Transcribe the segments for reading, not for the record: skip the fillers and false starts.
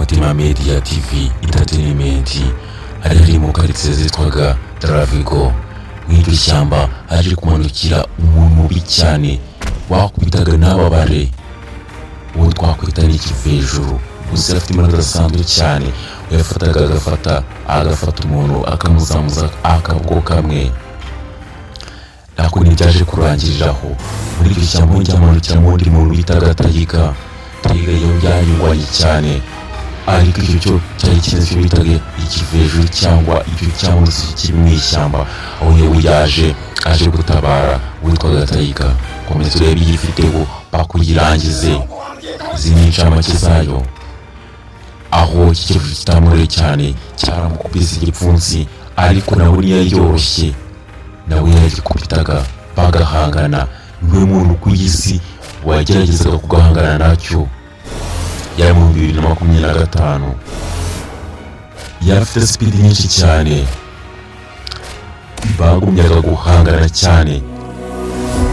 Umutima Media TV Entertainment. Hari harimo karitsiye zitwaga Trafico. Mu iryo shyamba haje kumanukira umuntu mubi cyane wakubitaga n'ababare, uwo twakwita n'ikivejuru, gusa afite imbaraga zidasanzwe cyane. Yafataga agafata umuntu akamuzamuza akaboko kamwe. Nako ntibyaje kurangirira aho. Muri iryo shyamba hongera hamanukiramo undi muntu bitaga Tayiga. Tayiga yo yanyungwanye cyane, ariko icyo cyo cyari kirenze icyo bitaga ikivejuru cyangwa icyo cyamanutse kiri mu ishyamba, aho yewe yaje aje gutabara witwaga Tayiga. Komeza urebe iyi videwo bakuyirangize, izi ni incamake zayo. Aho iki kivu kitamureye cyane cyaramukubise igipfunsi, ariko nawe ntiyari yoroshye, nawe yaragikubitaga bagahangana. Niwe muntu ku isi wageragezaga kugahangana nacyo. Yari mu 2025, yari afite speed nyinshi cyane, bagumyaga guhangana cyane.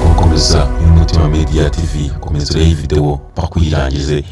Gukomeza n'Umutima Media TV, komeza urebe iyi videwo bakuyirangize.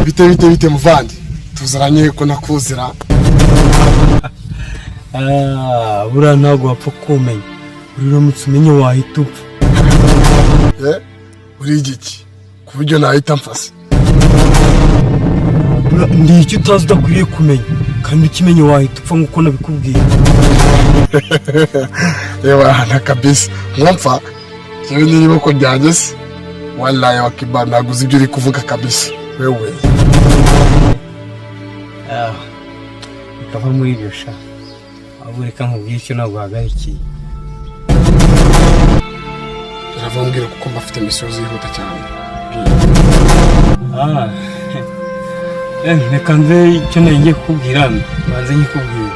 Bite bite bite muvandi, tuzaranye ko nakuzira? Ah, buriya ntabwo wapfa kumenya, uri uramutse umenye wahita upfa. Eh, uri igiki ku buryo nahita mfasa? Buriya ndi icyo utazi udakwiriye kumenya, kandi ukimenye wahita upfa nk'uko nabikubwiye. Ewa na kabisa ngo mpfa yewe n'iboko ryanjye se, wallahi wakiba ntabwo uzi ibyo uri kuvuga kabisa wewe. Ah, bikava muri ibyo sha, ahubwo reka nkubwire icyo naguhagarikiye. Rava mbwira kuko mba afite misiyo zihuta cyane. Ah, reka nze icyo nari ngiye kukubwira banze nkikubwire.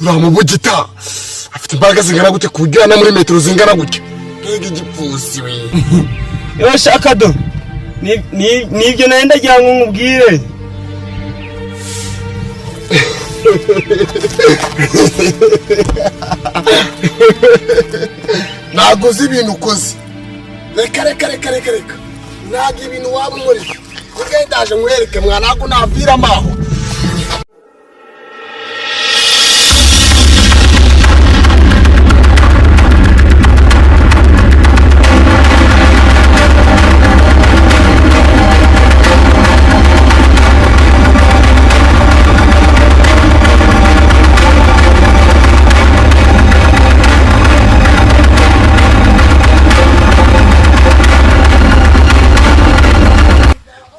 Uriya mubugita afite imbaraga zingana gute ku buryo yana muri metero zingana gutya? Mbega igipfunsi we! Iyo shaka do nibyo nari ndagira ngo nkubwire. Ntabwo uzi ibintu ukoze. Reka reka reka reka reka, ntabwo ibintu waba unkoreye ubwo ndaje nkwereke mwana, ntabwo naviramo aho.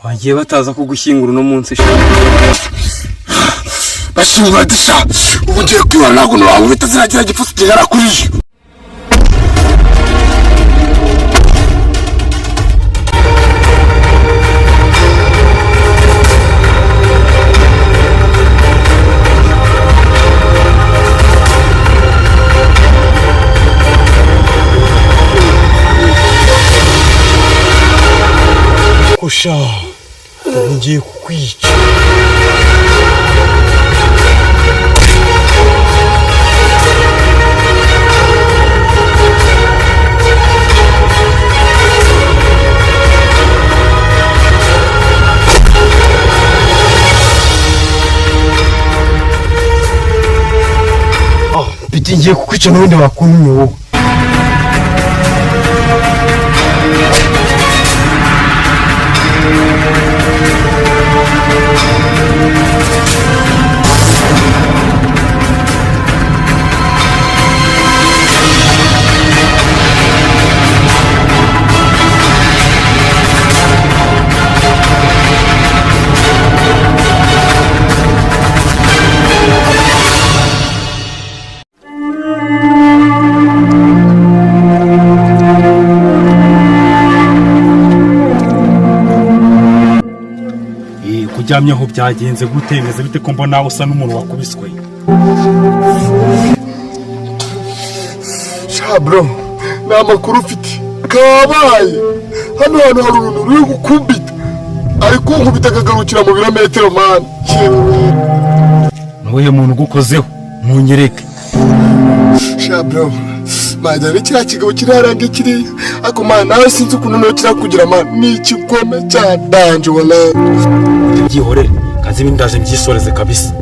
Wagiye bataza kugushyingura uno munsi sha. Bashingura disha, ubu ngiye kwibara, ntabwo nabamubita ziriya gipfunsi kigera kuri yo. Ariko sha, ubu ngiye kukwica. Ah, Piti, ngiye kukwica n'ubundi wakuntumye wowe. Kuryamyeho byagenze gute? Bimeze bite ko mbona usa n'umuntu wakubiswe? Sha bro, nta makuru ufite, kabaye. Hano hantu hari uruntu ruri gukubita, ari kunkubita akagarukira mu birometero, man, yewe. Nuwuhe muntu ugukozeho? Munyereke. Sha bro, man, kiriya kigabo kiri hariya kiriya, ariko man, nawe sinzi ukuntu nawe kirakugira, man, ni ikigome cya danger, wallahi. Byihorere, kazi ibindi ndaje mbyisoreze kabisa.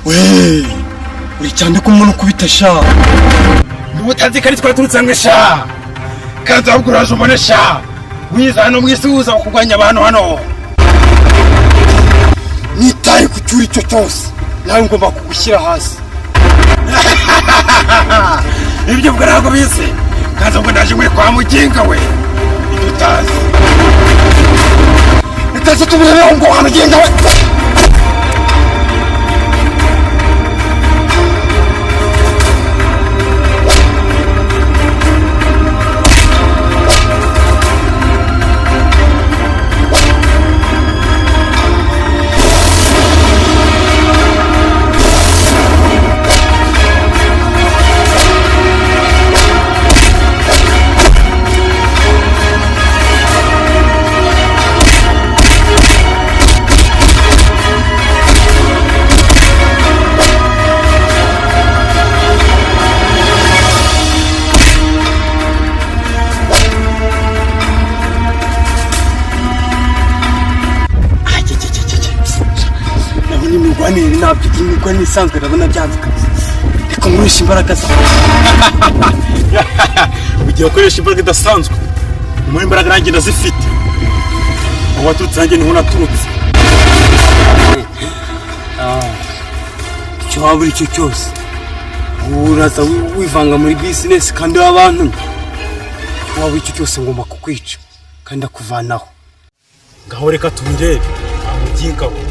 We, uri cyane ko umuntu ukubita sha. Niba utazi ko ari twaturutse hamwe sha, kandi ahubwo uraje ubone sha, wiza hano mu isi uza kurwanya abantu hano. Nitaye ku cyuri icyo cyose, nawe ngomba kugushyira hasi. Ibyo ubwo ntabwo bizi, kandi ubwo ndaje muri kwa muginga we, ibyo utazi. Itazi tubirebeho ngo wa muginga we. Ndabona imirwanire ntabyo, imirwanire isanzwe ndabona byanze kabisa. Reka nkoreshe imbaraga zawe. Ugiye gukoresha imbaraga idasanzwe muri imbaraga nanjye ndazifite. Aho waturutse nanjye niho naturutse. Icyo waba uri cyo cyose, uraza wivanga muri bizinesi kandi w'abantu. Icyo waba uri cyo cyose, ngomba kukwica kandi ndakuvanaho. Ngaho reka tubirebe, wa muginga we.